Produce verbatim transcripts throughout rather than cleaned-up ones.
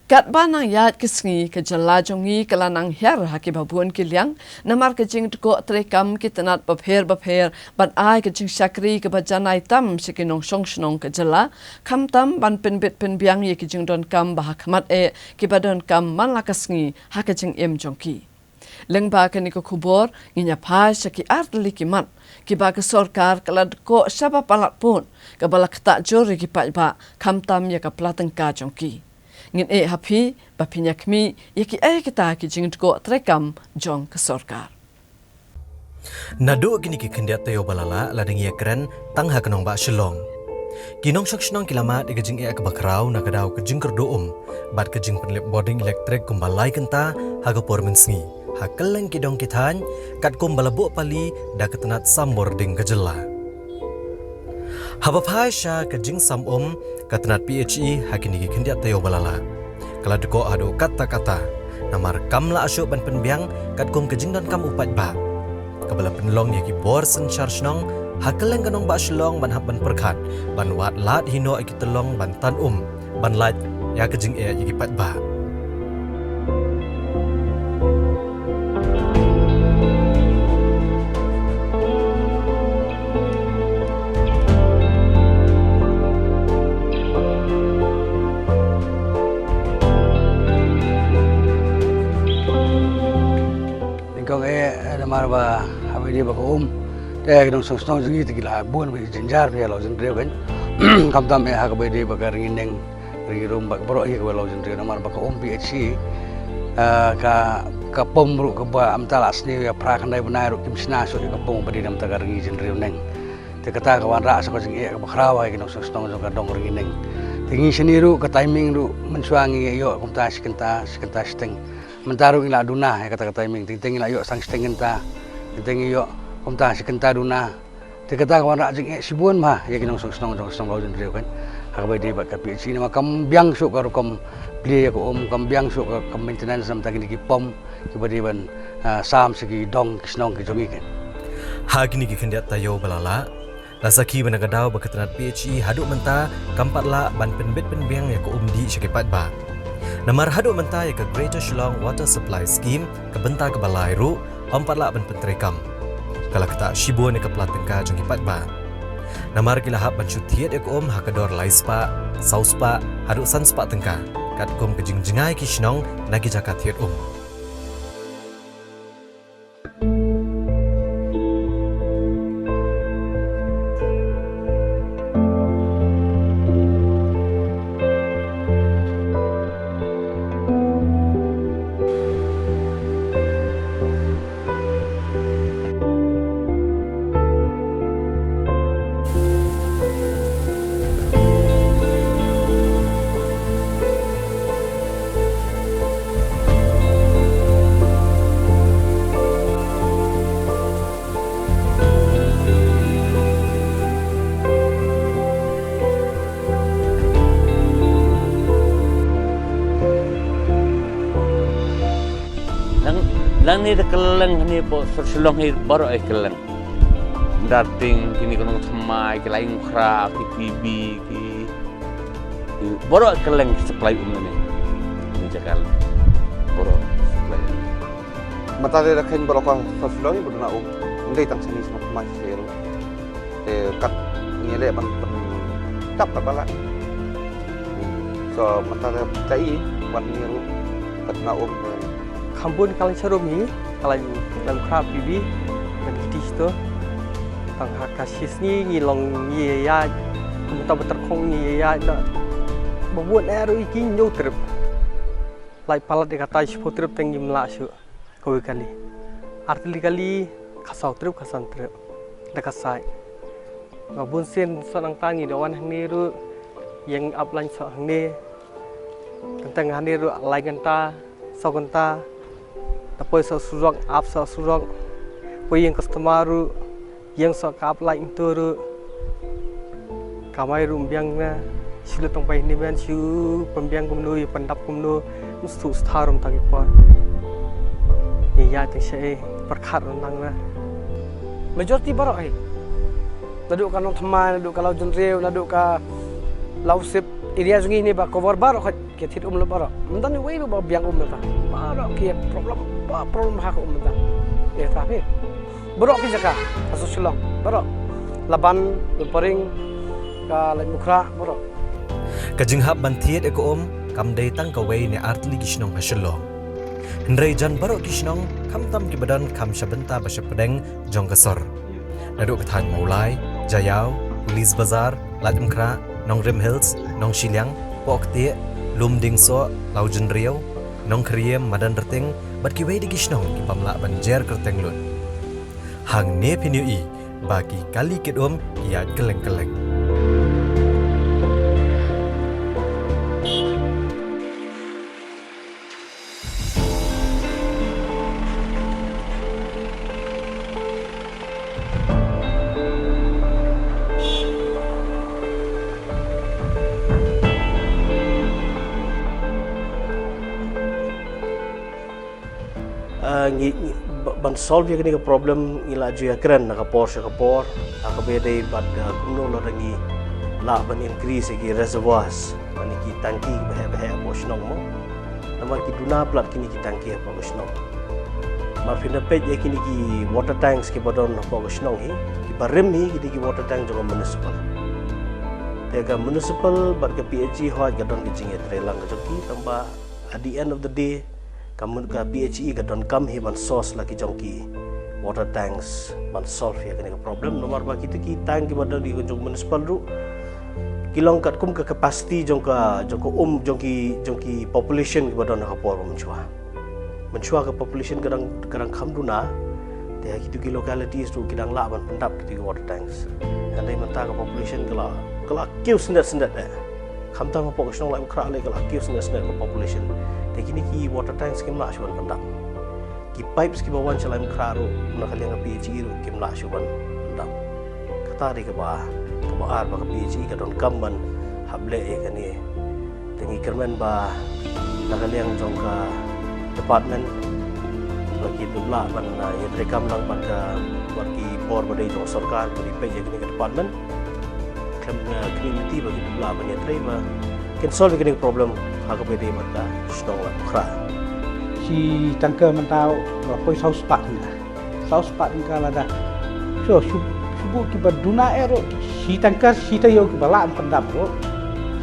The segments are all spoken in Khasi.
Katba nang ïaid ki sngi, ka jylla jong ngi ka la nang hiar ha kiba bun ki liang, namar ka jingdkoh treikam ki tnat bapher bapher ban ai ka jingshakri kaba janai tam sha ki nongshong shnong ka jylla, khamtam ban pynbit pynbiang ïa ki jingdonkam ba ha khmat eh kiba donkam man la ka sngi ha ka jingim jong ki. Lyngba kane ka khubor ngin ïa phai sha ki ar tylli ki mat kiba ka sorkar ka la dkoh shaba palat pud, kaba la ktah jur ïa ki paidbah, khamtam ïa ka pla tyngka jong ki. Ngin ïeh ha phi ba phin ïa khmih ïa kiei kita ki jingdkoh treikam jong ka sorkar. Naduh kine ki khyndiat taïew ba la lah, la dang ïakren tang ha ka nongbah Shillong. Ki nongshong shnong ki la mad ïa ka jingeh kaba khraw na ka daw ka jingkyrduh um bad ka jingpynlip bording elektrik kumba lai kynta ha ka por mynsngi ha kylleng ki dong ki thaiñ, katkum ba la buh pali da ka tnat sam bording ka jylla. Haba phai sha ka jingsam um, ka tnat P H E ha kine ki khyndiat taïew ba la lah ka la dkoh haduh katta katta, namar kam lah shuh ban pynbiang katkum ka jingdonkam u paidbah, kaba la pynlong ïa ki bor synshar shnong ha kylleng ka nongbah Shillong ban hap ban pyrkhat ban wad lad hi noh ïa ki tyllong ban tan um ban lait ïa ka jingeh ïa ki paidbah. Nyngkong eh, namar ba haba ïadei bad ka um, te ki nongshong shnong jong ngi te ki la bun bad ki jynjar ba ïa la u jynriew kan. Khamtam eh ha kaba ïadei bad ka rngi neng, rngi rum bad baroh hi kaba ïa la u jynriew namar ba ka um P H E, eh, ka, ka pom ruh kaba ym ta la sniew ïa phra khyndai bnai ruh kim shna shuh ïa ka pom ba dei namar ka rngi jynriew neng. Te kata ka wanrah sa ka jingeh kaba khraw ha ki nongshong shnong jong ka dong rngi neng. Te ngi shane ruh ka timing ruh mynshuwa ngi ïoh kumta shi kynta, shi kynta shiteng. Mynta ruh ngi la duna ïa kata ka timing, teng teng ngi la ïoh san shiteng kynta, teng teng ngi ïoh kumta shi kynta duna. Te kata ka wanrah jingeh shibun bha ïa ki nongshong shnong jong ka shnong Lawjynriew kan. Ha kaba ïadei bad ka P H E namar kam biang shuh ka rukom plie ïa ka um, kam biang shuh ka, ka maintenance namar kine ki pom kiba dei ban, ah, sam sha ki dong ki shnong ki jong ngi kan. Ha kine ki khyndiat taïew ba la lah, la sakhi ba na ka daw ba ka tnat P H E haduh mynta kam pat lah ban pynbit pynbiang ïa ka um dih sha ki paidbah. Namar haduh mynta ïa ka Greater Shillong Water Supply Scheme, ka bynta kaba lai ruh, ym pat lah ban pyntreikam. Ka la ktah shibun ïa ka pla tyngka jong ki paidbah. Namar ki la hap ban shu thied ïa ka um ha ka dor lai spah, saw spah, haduh san spah tyngka, katkum ka jingjngai ki shnong na ki jaka thied um. Lang, lang ne da kylleng ne po sor Shillong hi baroh ai kylleng. Darting kini kono thamai ki laing khra ki T V ki, ki baroh ai kylleng ki supply um ne. Ni jakal baroh supply. Mata de da khen baroh ka sor Shillong ni budna um. Ndai tang sini semua thamai sero. Te kat ngi leh ban, ban tap kat ba lah. So mynta ka tai wan ngi ruh kat na um. Kham bun ka lain sharum hi, ka lain lam khrap bibi, ban kiti sto. Tang ha ka shisngi ngi long ngi ïaid, mynta ba tyrkhong ngi ïaid da. Ba bun eh ruh i ki ñiew trip. Lai palat ïa ka tai shiphew trip tang ngim lah shuh. Kawei kali. Ar tylli kali, khatsaw trip, khatsan trip. Da ka sait. Nga bun sien sot nangta ngi da wan hangne ruh, ïeng ap lain sot hangne. Tang hangne ruh, lai kynta, saw kynta. Da poi sot surok, ap sot surok. Poi ïeng customer ruh, ïeng sot ka ap lain tu ruh. Kamai ruh ym biang na, shu lut tang bai ni men, shu pynbiang kumno, ïa pyndap kumno, mesti stha rum tang i por. Ïa ïa tang sha e, pyrkhat ruh nang na. Majority baroh ai. Naduh ka Nongthymmai, naduh ka Lawjynriew, naduh ka Lawsip, Area jong ngi ne ba cover baroh ka thied um lut baroh. Mynta ne wei ba biang um mynta. Baroh ki problem, ba problem ha ka um mynta. Ïa ta phi. Baroh ki jaka, ka sor Shillong, baroh. Laban, Lumparing, ka Laitumkhrah, baroh. Ka jinghap ban thied ïa ka um kam dei tang kawei ne ar tylli ki shnong ha Shillong. Hynrei jan baroh ki shnong khamtam kiba don kham sha bynta ba sha pdeng jong ka sor. Naduh ka thaiñ Mawlai, Jaïaw, Police Bazar, Laitumkhrah, Nongrim Hills, Nongshiliang, Pohktieh, Lumdiengsoh, Lawjynriew, Nongkhriem, Madanrting bad kiwei de ki shnong ki bym lah ban jer kyrteng lut. Hangne phin ïohi ba ki kali kit um ki ïaid kylleng kylleng. Ah, ngi, ngi, ba-, ban solve ïa kane ka problem ngi la ju ïakren na ka por sha ka por, ha kaba ïadei bad, ah, kumno lada ngi lah ban increase ïa ki reservoirs, lane ki tangki ba heh ba heh hapoh shnong mo. Namar ki duna palat kine ki tangki hapoh ka shnong. Namar phin da peit ïa kine ki water tanks kiba don hapoh ka shnong hi, kiba rim hi ki dei ki water tank jong ka municipal. Te ka municipal bad ka P H E hooid ka don ka jingïatreilang ka jong ki, tangba at the end of the day, ka mun-, ka P H E ka donkam hi ban source la ki jong ki water tanks ban solve ïa kane ka problem. Namar ba kita ki tank kiba don ki jong municipal ruh ki long katkum ka capacity jong ka, jong ka um, jong ki, jong ki population kiba don ha ka por ba mynshuwa. Mynshuwa ka population ka dang, ka dang kham duna, te ha kitu ki localities ruh ki dang lah ban pyndap kitu ki water tanks. Hynrei mynta ka population ka la, ka la kiew syndet syndet eh. Khamtam hapoh ka shnong Laitumkhrah lei ka la kiew syndet syndet ka population. Te kine ki water tanks kim lah shuh ban pyndap. Ki pipes kiba wan sha Laitumkhrah ruh na ka liang ka P H E ruh kim lah shuh ban pyndap. Kata dei kaba, kaba ar ba ka P H E ka donkam ban hap leh ïa kane. Te ngi kyrmen ba na ka liang jong ka department ba ki dup lah ban, ah, ïatreikam lang bad ka, bad ki bor ba dei jong sorkar ba dei peit ïa kane ka department. Khlem, ah, kine lynti ba ki dup lah ban ïatrei ba kin solve ïa kane ka problem ha kaba ïadei bad ka shnong Laitumkhrah. Shi tanker mynta la poi saw spah tyngka. Saw spah tyngka lada. So, shu, shu buh kiba duna eh ruh, shi tanker, shi taïew kiba lah ban pyndap ruh.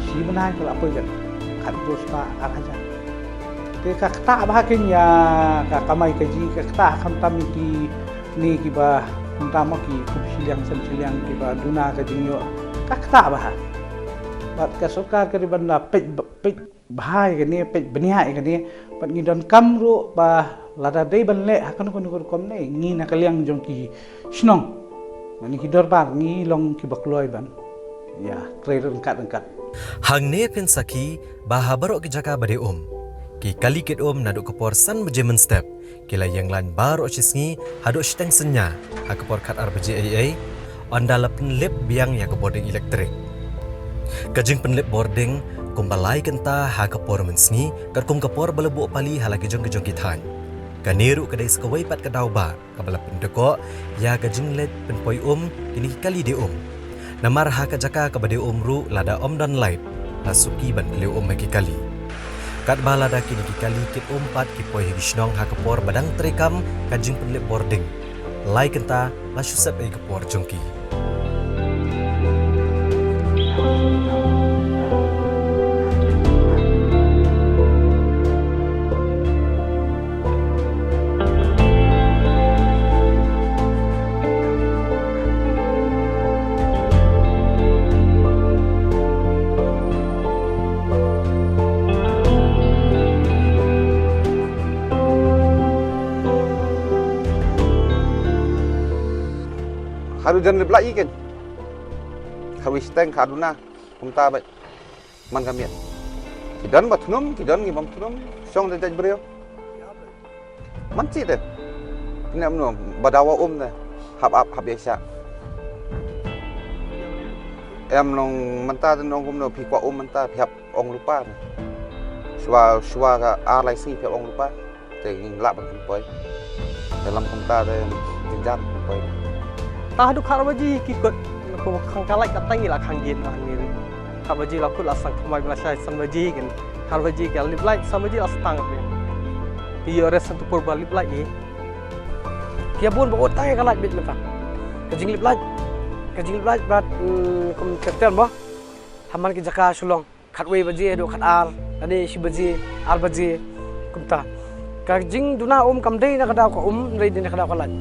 Shi bnai ka la poi kat khatsaw spah ar hajar. Te ka ktah bha kane ïa ka kamai kajih, ka ktah khamtam ïa kine kiba khamtam ki kum shiliang san shiliang kiba duna ka jingïoh. Ka ktah bha. Bad ka sorkar ka dei ban da peit, peit bha ïa kane, peit bniah ïa kane, bad ngi donkam ruh ba lada dei ban leh ha kano kano ka rukom ne, ngi na ka liang jong ki shnong, lane ki dorbar, ngi long kiba kloi ban ïatrei ryngkat ryngkat. Hangne phin sakhi ba ha baroh ki jaka ba dei um, ki kali kit um naduh ka por san baje mynstep, ki la ïeng lain baroh shi sngi haduh shiteng synñia, ha ka por khatar baje eiei, ynda la pynlip biang ïa ka bording elektrik. Ka jingpynlip bording kumba lai kynta ha ka por mynsngi, katkum ka por ba la buh pali ha la ki jong ki jong ki thaiñ. Kane ruh ka dei sa kawei pat ka daw ba kaba la pyndkoh ïa ka jingleit pynpoi um kine ki kali dei um. Namar ha ka jaka kaba dei um ruh lada ym don light, la suki ban khliew um ha ki kali. Katba lada kine ki kali kit um pat ki poi ha ki shnong ha ka por ba dang treikam ka jingpynlip bording, lai kynta la shu sep ïa ka por jong ki. Haduh jan lip lah i ken. Khawi steng khaduna kumta bad. Man ka miet. Ki don ba thnum, ki don ki bym thnum. Shong da jait briew. Man chi te. Pynne mno ba dawa um ne. Hap ap hap ïa sha. Em nong mynta te nong kumno phi kwah um mynta phi hap ong lypa ne. Shuwa shuwa ka ar lai sngi phi hap ong lypa. Te ngin lah ban pynpoi. Te lam kumta te jynjar pynpoi. Ta haduh khat baje ki kut ko khang kalai ka tangi la khang gin la ni. Khat baje la kut la sdang thymmai ba la shai san baje kin. Khat baje ki la lip light san baje la sdang phi. Phi ïoh rest san tu por ba lip light hi. Ki ïa bun ba ot tang ïa ka light bit mynta. Ka jinglip light. Ka jinglip light bad kum ter ter mo. Ha man ki jaka Shillong. Khatwei baje haduh khat ar, lane shi baje, ar baje, kumta. Ka jingduna um kam dei na ka daw ka um, hynrei dei na ka daw ka light.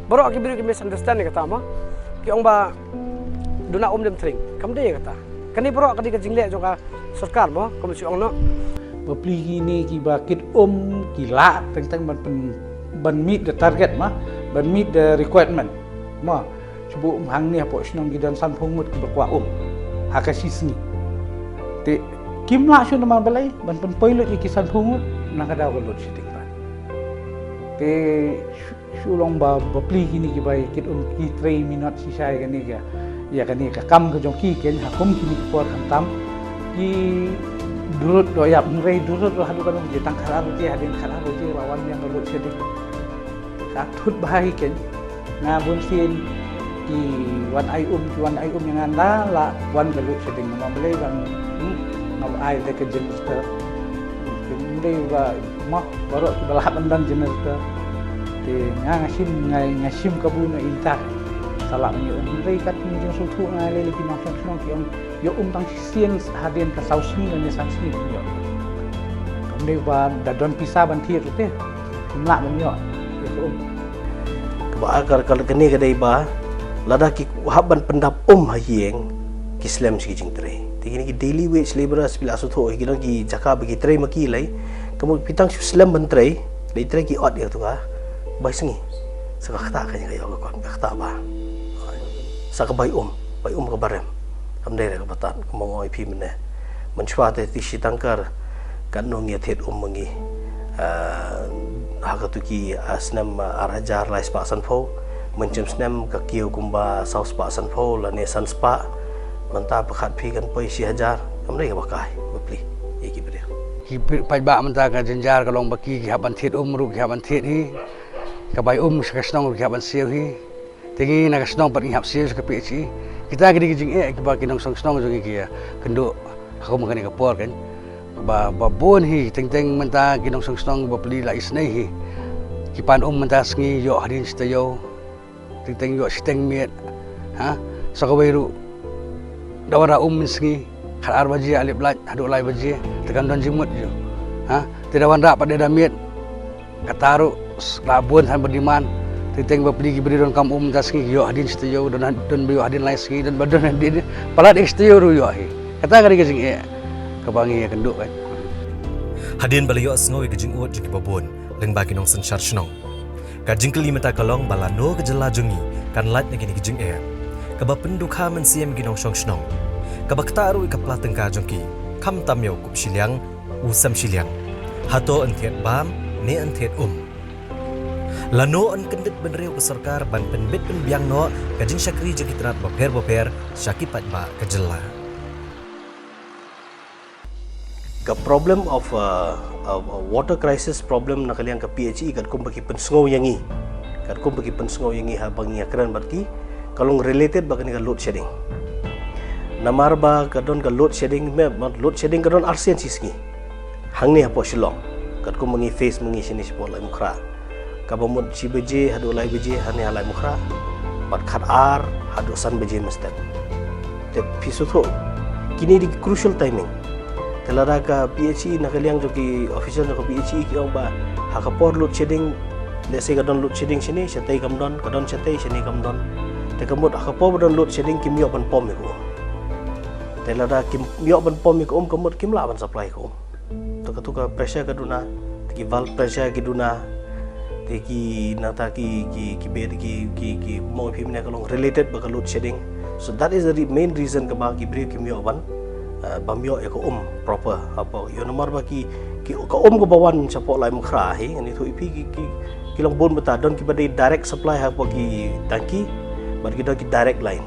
Baroh ki briew ki misunderstand ïa kata mo. Ki ong ba duna um dem tring, kam dei ïa kata. Kane baroh ka dei ka jingleh jong ka sorkar mo, kum shu ong noh. Bapli kine kiba kit um ki lah teng teng ban pyn, ban meet the target mo, ban meet the requirement mo. Shu buh um hangne hapoh shnong ki don sanphew ngut kiba kwah um ha ka shi sngi. Te kim lah shuh namar balei ban pynpoi lut ïa ki sanphew ngut na ka daw ka load shedding ban. Te shu, shu long ba bapli kine kiba kit um ki trei minot shisha ïa kane ka, ïa kane ka kam ka jong ki ken ha kum kine ki por khamtam ki durut do ïap hynrei durut do haduh ka long je tang khatar je hadien khatar je ba wan ïa ka load shedding. Ka thut bha hi ken. Nga bun sien ki wan ai um, ki wan ai um ïa nga la la wan ka load shedding namar balei ban, hmm, nga ai da ka generator. Ken dei ba mo baroh kiba lah ban don generator. Te nga nga shim nga, nga shim kabu na intak. Sa lah ban ïa um hynrei kat ni jong sngewthuh nga lei lei ki nongshong shnong ki ong ïa um tang shisien hadien ka saw sngi lane san sngi ban ïoh. Kam dei ba da don pisa ban thied te. Ym lah ban ïoh. Ïa ka um. Kaba ar ka, ka, kane ka dei ba lada ki hap ban pyndap um ha ïing ki slem sha ki jingtrei. Te kine ki daily wage labourers phi la sngewthuh ki don ki jaka ba ki trei ma ki lei. Ka mut phi tang shu slem ban trei, dei trei ki ot ïa tu ka bai sngi. Sa ka kata ka ïa ka ïoh ka kon ka kata ba. Sa ka bai um, bai um ka barem. Kam dei re ka batat, ka mong oi phi mynne. Mynshwa te ti shi tangkar, kan nong ïa thied um ma ngi. Ah, ha ka tu ki, ah, snem, ah, ar hajar lai spah sanphew. Mynshem snem ka kiew kumba saw spah sanphew, lane san spah. Mynta pyrkhat phi kan poi shi hajar. Kam dei ka ba kai, bapli. Ïa ki briew. Ki paidbah mynta ka jynjar ka long ba ki, ki hap ban thied um ruh, ki hap ban thied hi. Ka bai um sha ka shnong ruh, ki hap ban siew hi. Te ngi na ka shnong pat ngi hap siew sha ka P H E. Kita ki dei ki jingeh kiba ki nongshong shnong jong ngi ki ïa kynduh ha kum kane ka por kan. Ba, ba bun hi teng teng mynta ki nongshong shnong bapli la isynei hi. Ki pan um mynta sngi ïoh hadien shi taïew. Teng teng ïoh shiteng miet. Ha? Sa kawei ruh da wanrah um mynsngi. Khat ar baje ïa lip light haduh lai baje te kam don jingmut ju. Ha? Te da wanrah pat da miet. Kata ruh la bun san ba demand. Teng teng bapli ki briew donkam um mynta sngi ïoh hadien shi taïew, don, don ba ïoh hadien lai sngi, don ba don hadien palat ïa shi taïew ruh ïoh hi. Kata ka dei ka jingeh kaba ngi ïa kynduh kan. Hadien ba la ïohsngew ïa ka jingud jong kiba bun lyngba ki nongsynshar shnong, ka jingkylli mynta ka long ba lano ka jylla jong ngi kan lait na kine ki jingeh kaba pyndonkam mynsiem ki nongshong shnong. Kaba ktah ruh ïa ka pla tyngka jong ki, khamtam ïa u kup shiliang, u sem shiliang. Hato yn thied bam ne yn thied um? Lano yn kyndit bynriew ka sorkar ban pynbit pynbiang noh ka jingshakri jong ki tnat bapher bapher sha ki paidbah ka jylla? Ka problem of, uh, uh, water crisis problem na ka liang ka P H E katkum ba ki pynsngew ïa ngi. Katkum ba ki pynsngew ïa ngi haba ngi ïakren bad ki, ka long related bad kane ka load shedding. Namar ba ka don ka load shedding, me, load shedding ka don arsien shi sngi. Hangne hapoh Shillong, katkum ba ngi face ma ngi shane shapoh Laitumkhrah. Kaba mut shi baje haduh lai baje hangne ha Laitumkhrah. Bad khat ar haduh san baje mynstep. Te phi sngewthuh, kine dei ki crucial timing. Te lada ka P H E na ka liang jong ki official jong ka P H E ki ong ba ha ka por load shedding, let's say ka don load shedding shane, shatei kam don, ka don shatei shane kam don. Te ka mut ha ka por ba don load shedding kim ïoh ban pom ïa ka um. Te lada kim ïoh ban pom ïa ka um ka mut kim lah ban supply ka um. To katu ka pressure ka duna, te ki valve pressure ki duna, te ki nangta ki, ki, ki bed ki, ki, ki mo phi mane ka long related bad ka load shedding. So that is the re-, main reason kaba ki briew kim ïoh ban, uh, bam ïoh ïa ka um proper. Hapoh ïoh namar ba ki, ki, ka um kaba wan shapoh Laitumkhrah hi, ngan ïathuh ïa phi ki, ki, ki long bun bynta, don kiba dei direct supply hapoh ki tangki, bad ki don ki direct line.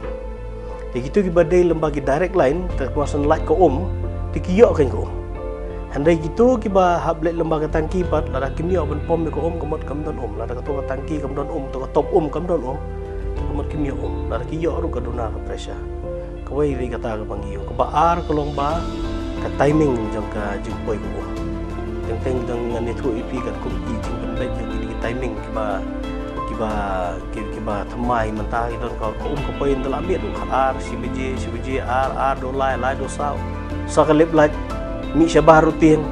Te kito kiba dei lyngba ki direct line, te kumba san lait ka um, te ki ïoh kein ka um. Hynrei kito kiba hap leit lyngba ka tangki pat, lada kim ïoh ban pom ïa ka um, ka mut kam don um, lada kato ka tangki kam don um, to ka top um kam don um, te ka mut kim ïoh um, lada ki ïoh ruh ka duna ka pressure. Kawei ruh kata kaba ngi ïoh. Kaba ar ka long ba ka timing jong ka jingpoi ka um. Teng teng dang ngan ïathuh ïa phi katkum ki jingpynbeit jong ki, ki timing kiba, kiba, ki, kiba thymmai. Mynta ki don ka, ka um ka poi ynda la miet ruh, khatar, shi baje, shi baje ar, ar dor lai, lai dor saw. Sa ka lip light, mih shabar ruh tieng.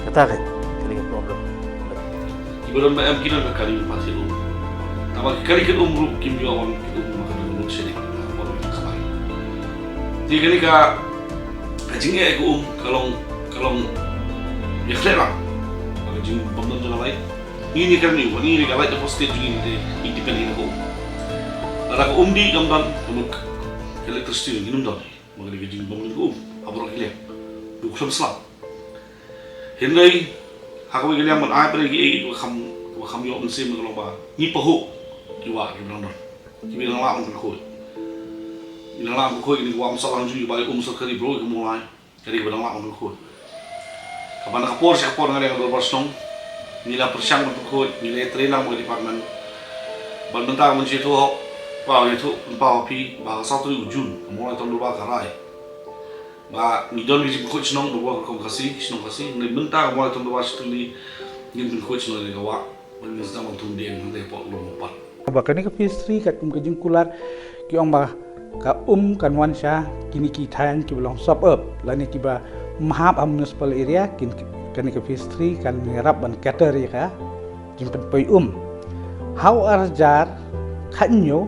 Kata kan, ka dei ka problem. Ki ba don ba em ki don ka kali pat ki um. Tangba ki kali ki um ruh kim ïoh wan ki um ma ka don lut sha dei ka pon ka bai. Te kali ka, ka jingeh ka um ka long, ka long ïa khleh lang. Ka jingbym don jong ka light. Ngi ni kali ni, wan ngi ni ka light da post state jong ngi te, ngi depend ïa ka um. Lada ka um dih kam don, ka mut ka electricity ngi nym don. Ma ka dei ka jingbym don ka um. Haba rong ki leh. Du khlem slam. Hynrei ha kawei ka liang ban ai pyrshah ki ei kiba kham, kiba kham ïoh mynsiem ka long ba ngi pahuh ki wah kiba dang don, kiba dang lah ban pynkhuid. Kiba dang lah ban pynkhuid, kine ki wah umsat lang jong ngi ba um sorkari briew ki Mawlai, ka dei kiba dang lah ban pynkhuid. Kaba na ka por sha ka por nga dei ka dorbar shnong, ngi la pyrshang ban pynkhuid, ngi la ïatrei lang bad ka department. Bad mynta ka ban shu ïathuh hok, ba ïathuh pynpaw ha phi ba ka saw tarik u Jun ka Mawlai Town Dorbar ka rai. Ba ngi don ka jingpynkhuid shnong, ba ka rukom Khasi, shnong Khasi, hynrei mynta ka Mawlai Town Dorbar shi tylli ngin pynkhuid shnong ïa ka wah, ba ngin sdang ban thung dieng hangtei hapoh Lum Pat. Ba kane ka phase three katkum ka jingkular ki ong ba ka um kan wan sha kine ki thaiñ kiba long suburb lane kiba ym hap ha municipal area, kin, kane ka phase three kan ïarap ban cater ïa ka jingpynpoi um. Ha u ar hajar khathynñiew,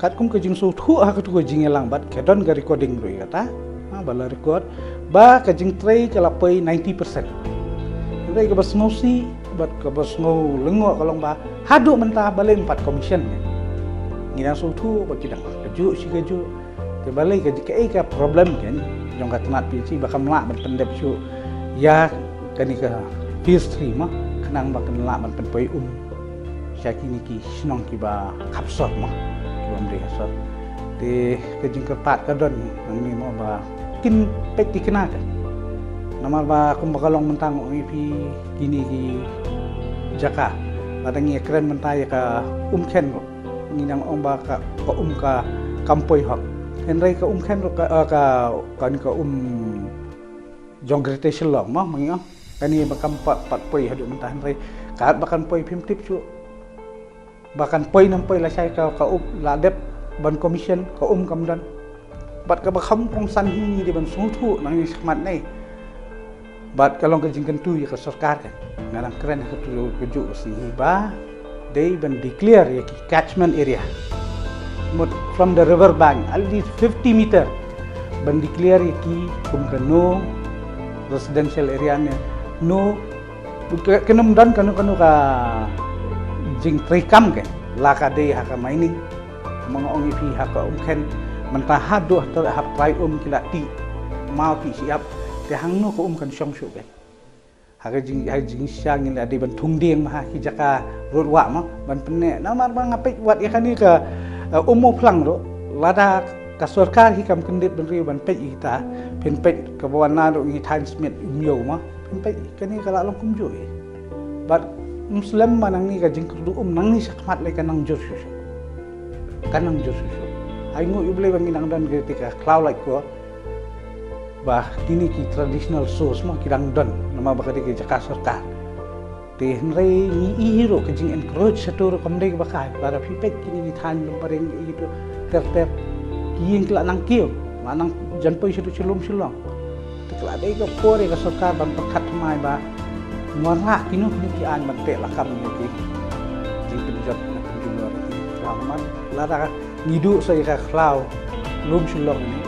katkum ka jingsngewthuh ha katu ka jingïalang bad ka don ka recording ruh ïa kata, ha, ba la record ba ka jingtrei ka la poi ninety percent. Hynrei kaba sngewsih bad kaba sngewlyngngoh ka long ba haduh mynta balei ym pat commission ne. Ngi dang sngewthuh ba ki dang kajuh shi kajuh. Te balei ka, kaei ka problem kan jong ka tnat P H E ba kam lah ban pyndep shuh ïa kane ka phase three mo, khnang ba kan lah ban pynpoi um sha kine ki shnong kiba khap sor mo, kiba ym dei ha sor. Te ka jingkyrpad ka don nangne mo ba kin peit tikna ka. Namar ba kumba ka long mynta nga ong ïa phi, kine ki jaka lada ngi ïakren mynta ïa ka um khen ruh, ngi nang ong ba ka, ka um ka, kam poi hok. Hynrei ka um khen ruh ka, eh, ka, kane ka um jong Greater Shillong mo, ma ngi ong. Kane ba kam pat, pat poi haduh mynta, hynrei katba kan poi phim tip shuh ba kan poi ne ym poi, lashai ka, ka um la dep ban commission, ka um kam don. Bad kaba kham kongsan hi ngi dei ban sngewthuh nangne shakhmat ne. Bad ka long ka jingkyntu ïa ka sorkar kan. Nga dang kren ha katu kajuh ka sngi hi ba dei ban declare ïa ki catchment area, mut from the river bank at least fifty meter, ban declare ïa ki kum ka no residential area ne no, ka, kan ym don kano kano ka jingtreikam kan, la ka dei ha ka mining. Ma nga ong ïa phi ha ka um khen mynta haduh ha trai um ki la tih maw tih shyiap, te hangno ka um kan shong shuh kan. Ha ka jing, ha ka jingshisha ngi la dei ban thung dieng ma ha ki jaka rud wah mo ban pynneh. Namar ba nga peit wat ïa kane ka, eh, um Mawphlang ruh, lada ka sorkar hi kam kyndit bynriew ban peit ïa kita, phin peit kaba wan naduh ngi thaiñ Smit Umiew mo, phin peit kane ka la long kumjuh hi. Bad ym slem ba nangne ka jingkyrduh um nangne shakhmat lei ka nang jur shuh shuh. Ka nang jur shuh shuh. Ai nguh ïa U Blei ba ngi nang don kata ka khlaw lait ko ba kine ki traditional source mo ki dang don, namar ba ka dei ka jaka sorkar. Te hynrei ngi i hi ruh ka jing encroach shato ruh kam dei kaba kai. Lada phi peit kine ki thaiñ Lumparing, ïa kito ter ter, ki ïing ki la nang kiew, la nang jan poi shato sha lum Shillong. Te ka la dei ka por ïa ka sorkar ban pyrkhat thymmai ba ym wanrah kino kino ki aiñ ban teh lakam ïa ki jingpynjot na pynjulor ïa ki khlaw. Namar lada ngi duh sa ïa ka khlaw lum Shillong ne,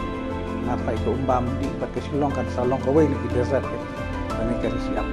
nga phai ka um bam dih bad ka Shillong kan sa long kawei na ki desert. Kane kan shyiap.